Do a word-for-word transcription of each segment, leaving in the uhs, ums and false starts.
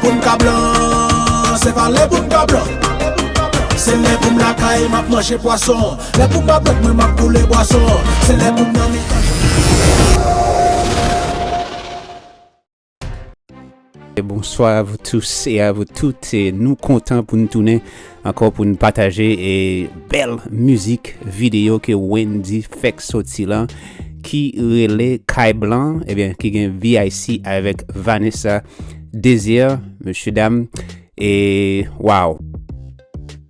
Pou m ka blan, se pa lè pou m ka blan. Se lè pou m lakay, m ap manje pwason. Lè pou m pa bwèt, mwen m ap boule bwason. Se lè pou m nan mitan. Bonsoir à vous tous et à vous toutes. E nou kontan pou n tounen ankò pou n pataje e bèl mizik videyo ke Wendy fèk soti lan ki rele Kay Blan, ebyen ki gen V I C avèk Vanessa Désir, mesye dam. E waw.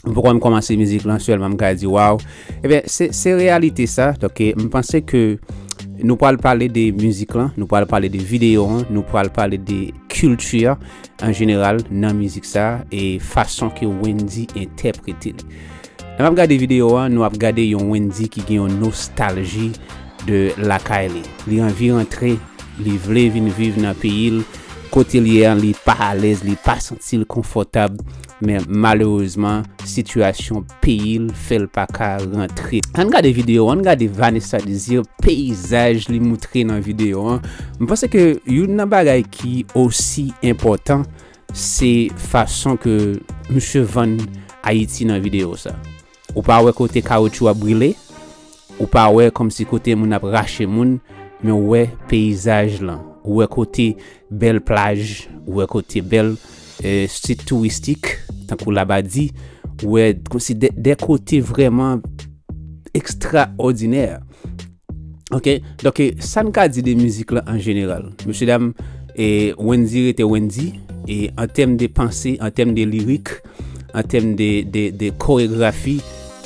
M poko menm kòmanse mizik lan sèlman m ka di waw. Ebyen, se, se reyalite sa. Donk, e, m panse ke nou pral pale de mizik lan, nou pral pale de videyo an, nou pral pale de kilti an an jeneral nan mizik sa e fason ke Wendy entèprete li. Lè m ap gade videyo an, nou ap gade yon Wendy ki gen yon nostalji de lakay li. Li anvi rantre, li vle vin viv nan peyi l. Kote l ye an, li pa alèz, li pa santi l konfòtab. Men malerezman, sitiyasyon peyi l fè l pa ka rantre. Ann gade videyo, ann gade Vanessa Désir, peyizaj li moutre nan videyo an. M panse ke youn nan bagay ki osi enpòtan, se fason ke misye vann Ayiti nan videyo sa. Ou pa wè kote kawotchou ap brile, ou pa wè kòmsi kote moun ap rache moun, men ou wè peyizaj lan, ou wè kote bèl plaj, ou wè kote bèl e, sit touristik, tankou Labadi, ou wè kòmsi de, de kote vrèman ekstraòdinè. Ok, donk e, sa n ka di de mizik lan an jeneral? Mesye dam, e, Wendy rete Wendy, e an tèm de panse, an tèm de lirik, an tèm de, de, de koregrafi,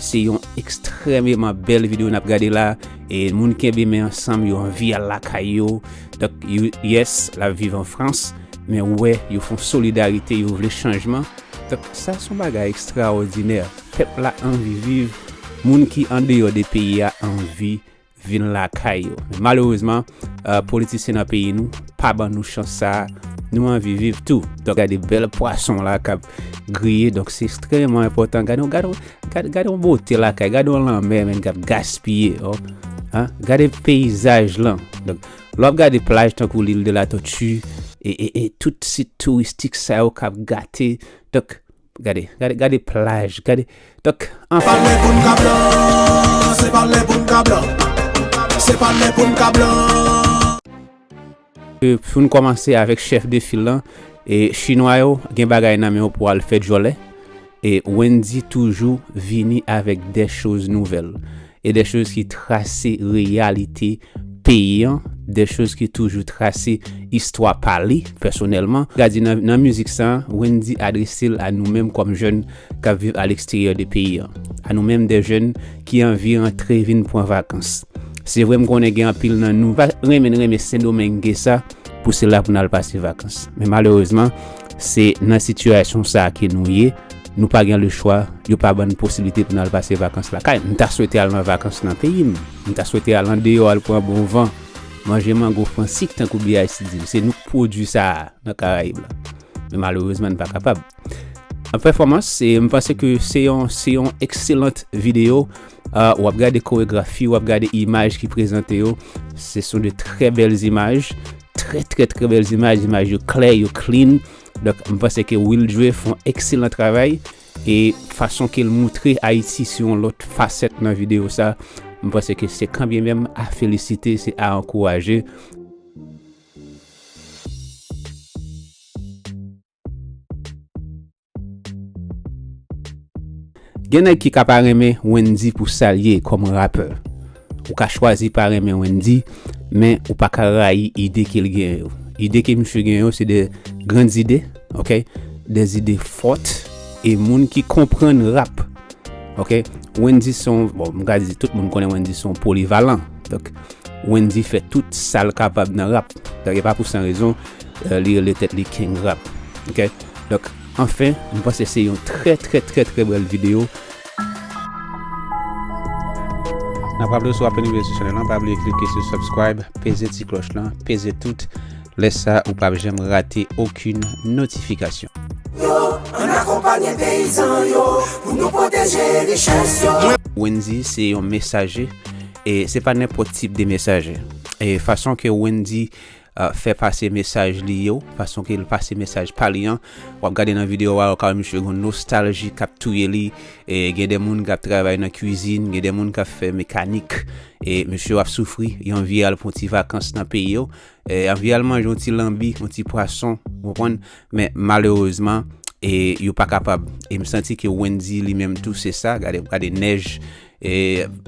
se yon ekstrèmeman bèl videyo n ap gade la. E moun kenbe men ansanm, yo anvi al lakay yo. Donk, yo, yes, l ap viv an Frans, men ou wè, yo fè yon solidarite, yo vle chanjman. Donk, sa se yon bagay ekstraòdinè. Pèp la anvi viv, moun ki andeyò de peyi a anvi vin lakay yo. Men malerezman, e, politisyen nan peyi nou pa ban nou chans sa a. Nou anvi viv tou. Donk, gade bèl pwason la k ap griye. Donk, se ekstrèmeman enpòtan. Gade, gade, gade, gade yon bote lakay. Gade yon lanmè, menm, k ap gaspiye. Oh. Hein? Gade peyizaj lan. Donk, lè w ap gade plaj tankou L'Île de la Tortue, e, e, e tout sit touristik sa yo k ap gate. Donk, gade, gade, gade plaj, gade. Donk, anfen. Pale pou n ka blan, se pale pou n ka blan. Se pale pou n ka blan. E, pou n kòmanse avèk chèf de fil lan, e, chinwa yo gen bagay nan men yo pou al fè djòlè. E Wendy toujou vini avèk de choz nouvèl e de choz ki trase reyalite peyi an, de choz ki toujou trase istwa pa li pèsonèlman. Gade nan, nan mizik sa, Wendy adrese l a nou menm kòm jèn k ap viv aleksteryè de peyi an, a nou menm de jèn ki anvi rantre vin pran vakans. Se vre, m konnen gen anpil nan nou pa renmen, renmen Sendomeng sa pou se la pou n al pase vakans. Men malerezman, se nan sitiyasyon sa ke nou ye. Nou pa gen lechwa, yo pa ban n posiblite pou n al pase vakans lakay. M ta swete al nan vakans nan peyi m. M ta swete al andeyò, al pran bon van, manje mango fransik tankou B I C di l. Se nou k pwodui sa a nan Karayib la. Men malerezman, n pa kapab. An pèfòmans, e m panse ke se yon, se yon ekselant videyo. Ah, w ap gade koregrafi, w ap gade imaj ki prezante yo. Ce sont de très belles images. Très, très, très belles images. Imaj yo klè, yo clean. Donk, m panse ke Will Dre fè yon ekselan travay. E fason ke l moutre Ayiti sou yon lòt fasèt nan videyo sa, m panse ke se kanmenm a felisite, se a ankouraje. Gen nèg ki ka pa renmen Wendy pou sa l ye kòm rapè. Ou ka chwazi pa renmen Wendy, men ou pa ka rayi ide ke l gen yo. Ide ke misye gen yo, se de grann ide, ok? De ide fòt, e moun ki konprann rap. Ok? Wendy se yon, bon, m ka di tout moun konnen Wendy se yon polivalan. Donk, Wendy fè tout sa l kapab nan rap. Donk, e pa pou san rezon, euh, li rele tèt li King Rap. Ok? Donk, anfen, m panse se yon trè, trè, trè, trè bèl videyo. N ap raple w, si w ap vini sou chanèl lan, pa bliye klike sou subscribe, peze ti klòch lan, peze tout. Lè sa, ou p ap janm rate okenn notifikasyon. Yo, ann akonpanye peyizan yo, pou nou pwoteje richès yo. Wendy se yon mesaje, e se pa nenpòt tip de mesaje. E fason ke Wendy uh, fè pase mesaj li yo, fason ke l pase mesaj pa li an. W ap gade nan videyo a, ou ka wè misye gon nostalji k ap touye li. E gen de moun k ap travay nan kwizin, gen de moun k ap fè mekanik. E misye ap soufri, yo anvi al pran ti vakans nan peyi yo. E, anvi al manje yon ti lanbi, yon ti pwason, ou konprann? Men malerezman, e, yo pa kapab. E m santi ke Wendy li menm tou se sa, gade, gade nèj, e,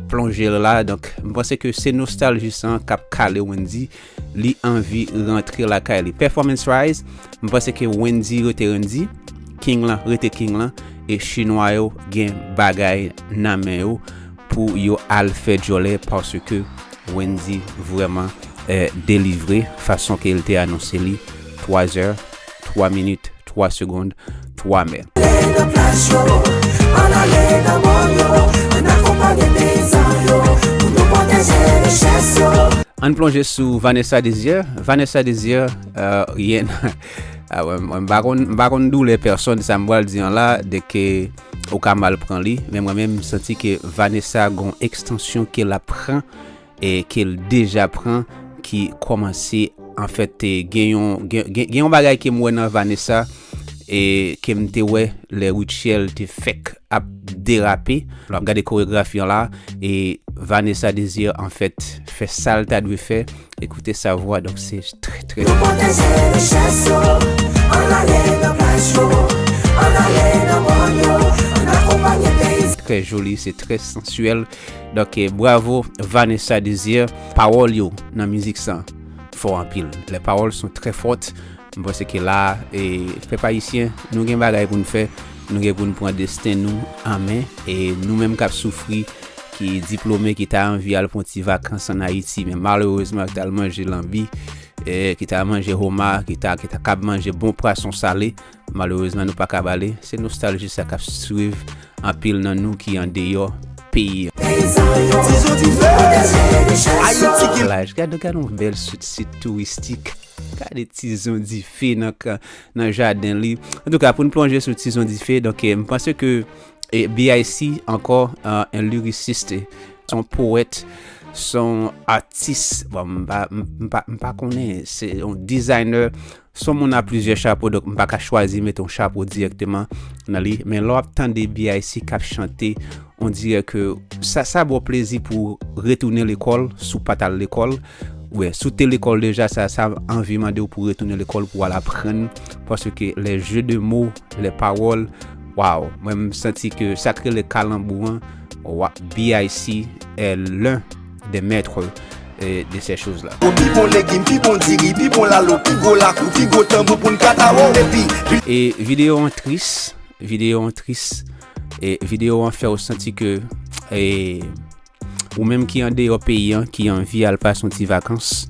plonje l la. Donk, m panse ke se nostalji sa k ap kale Wendy. Li anvi rantre lakay li. Performance wise, m panse ke Wendy rete Wendy, King lan rete King lan, e Chinwa yo gen bagay nan men yo pou yo al fè djòlè paske Wendy vrèman, eh, delivre fason ke l te anonse li, twa zè, twa minit, twa segonn, twa mè. Ann plonje sou Vanessa Desir. Vanessa Desir, eh, ryen, ah, mwen, mwen, m pa konn, m pa konn doulè pèsonn, sa m pral di an la, dèke ou ka mal pran li, men mwen menm, m santi ke Vanessa gon ekstansyon ke l ap pran, e ke l deja pran, ki kòmanse, anfèt, e gen yon, gen, gen, gen yon bagay ke m wè nan Vanessa, e ke m te wè lè Rutshelle te fèk ap derape. Lè w ap gade koregrafi an la, e Vanessa Desir, anfèt, fè sa l ta dwe fè. Écoutez sa voix, donc c'est très, très, très joli, c'est très sensuel. Donk, eh, bravo Vanessa Desir. Pawòl yo nan mizik sa fò anpil. Les paroles sont très fortes. M panse ke la, eh, pèp ayisyen, nou gen bagay pou n fè. Nou gen pou n pran desten nou an men. E nou menm k ap soufri, ki diplome, ki ta anvi al pran ti vakans ann Ayiti, men malerezman, ki t al manje lanbi, eh, ki ta manje homa, ki ta, ki ta kab manje bon pwason sale, malerezman, nou pa kab ale. Se nostalji sa k ap swiv anpil nan nou ki andeyò peyi an. Ti Zon Dife, Ayiti gen plaj. Gade, gade yon bèl sit, sit touristik. Gade Ti Zon Dife nan ka-, nan jaden li. Antouka, pou n plonje sou Ti Zon Dife, donk, eh, m panse ke, eh, B I C ankò, eh, un lyriciste, se yon powèt, se yon atis. Bon, m pa, m, m pa, m pa konnen, se yon designer, se yon moun a plizyè chapo, donk m pa ka chwazi mete yon chapo dirèkteman nan li. Men lè w ap tande B I C k ap chante, on dirè ke sa, sa ba w plezi pou w retounen lekòl, si w pa t al lekòl. Wi, si w te lekòl deja, sa, sa anvi mande w pou w retounen lekòl, pou w al aprann. Paske les jeux de mots, les paroles, waw, mwen m santi ke sa k rele kalanbou an, wa-, B I C est l'un des maîtres, eh, de ces choses-là. Pi bon legim, pi bon diri, pi bon lalo, pi gwo lakou, pi gwo tanbou pou n katawo. Epi, e videyo an tris, videyo an tris, e videyo an fè w santi ke, e, ou menm ki andeyò peyi an, ki anvi al pase yon ti vakans,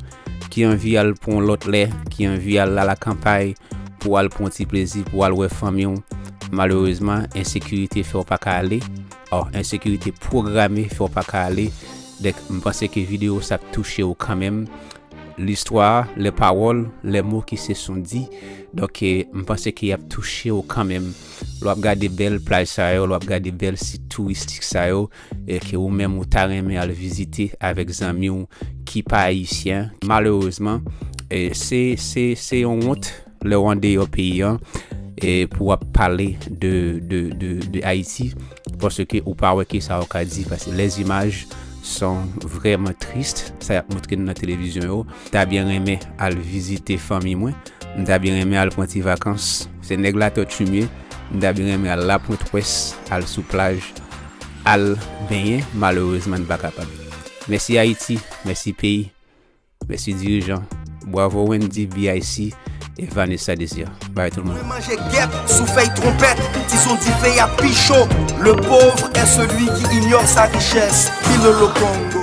ki anvi al pran yon lòt lè, ki anvi al, al alankanpay pou al pran yon ti plezi, pou al wè fanmi w, malerezman, ensekirite fè w pa ka ale. Ò, ensekirite pwograme fè w pa ka ale. Donk, m panse ke videyo sa ap touche w kanmenm. Listwa, lè pawòl, lè mo ki se son di. Donk, eh, m panse ke y ap touche w kanmenm. Lè w ap gade bèl plaj sa yo, lè w ap gade bèl sit touristik sa yo, e ke ou menm ou ta renmen al vizite avèk zanmi w ki pa ayisyen. Malerezman, eh, se, se, se yon wont lè w andeyò peyi an, e pou w ap pale de, de, de, de Ayiti, paske ou pa wè kisa w ka di, paske les images sont vraiment tristes, sa y ap montre n nan televizyon yo. M ta byen renmen al vizite fanmi mwen, m ta byen renmen al pran ti vakans, se nèg Latòti m ye, m ta byen renmen al Lapwentwès, al sou plaj, al benyen, malerezman n pa kapab. Mèsi Ayiti, mèsi peyi. Mèsi dirijan. Bravo Wendy, B I C e Vanessa Desir. Bye tout le monde. Mwen manje gèp sou fèy twonpèt. Ti Zon Dife a pi cho. Le pauvre est celui qui ignore sa richesse. Bilolo Kongo.